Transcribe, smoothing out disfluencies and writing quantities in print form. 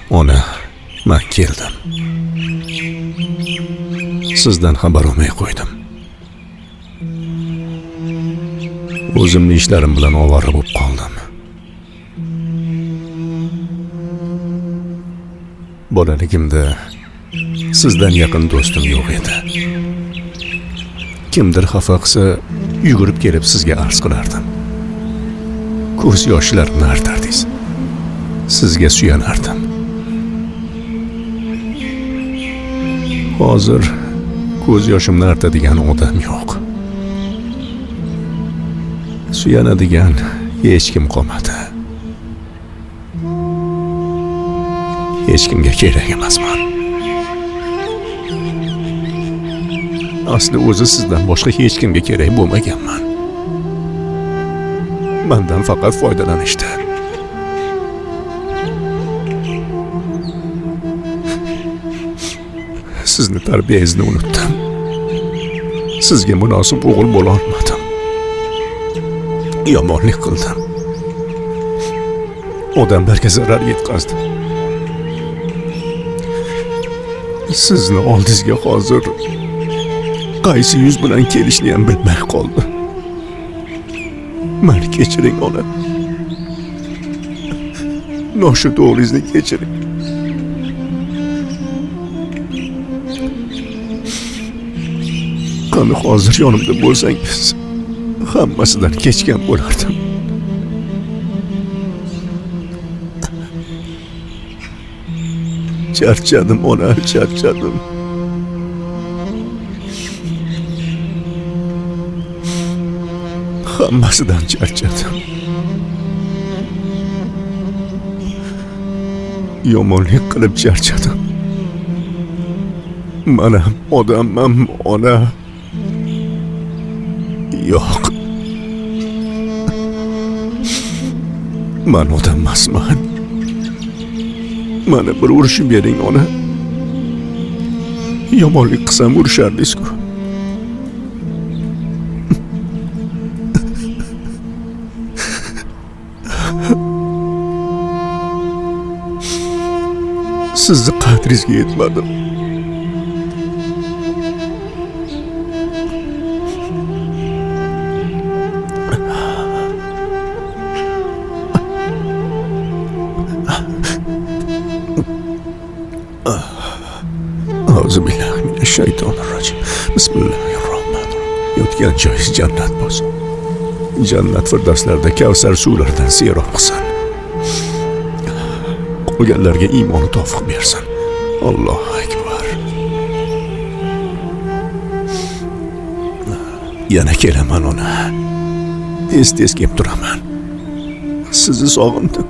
Ona, men keldim. Sizdan xabar olmay qo'ydim. O'zimni ishlarim bilan ovora bo'lib qoldim. Bolaligimda sizdan yaqin do'stim yo'q edi. Kimdir xafa qilsa, yugurib kelib sizga arz qilardim. Ko'z yoshlarimni artardingiz. Sizga suyanardim. Hozir ko'z yoshimni artadigan odam yo'q. Suyanadigan hech kim qolmadi. Hech kimga kerak emasman. Asli o'zi sizdan boshqa hech kimga kerak bo'lmaganman. Mendan faqat foydalanishdi. Sizni tarbiyangizni unutdim. Sizga munosib o'g'il bo'la olmadim. Yomonlik qildim. Odamlarga zarar yetkazdim. Sizni oldingizga hozir qaysi yuz bilan kelishni ham bilmay qoldim. Meni kechiring, ona. Noshud o'g'lingizni kechiring. Qani hozir yonimda bo'lsangiz, hammasidan kechgan bo'lardim. Charchadim, ona, charchadim. Hammasidan charchadim. Yomonlik qilib charchadim. Mana odamman, ona. Yo'q. Man odam emasman. Mana bir urishib bering, ona. Yomonlik qilsam urishardingiz-ku. Sizni qadringizga yetmadim. Auzubillahi minash-shaytonir-rojim. Bismillahir-rohmanir-rohim. Yotgan joyingiz jannat bo'lsin. Jannat firdavslarida Kavsar suvlaridan serob qilsin. Qolganlarga iymoni tavfiq bersin. Allohu akbar. Yana kelaman, ona. Tez-tez kelib turaman. Sizni sog'indim.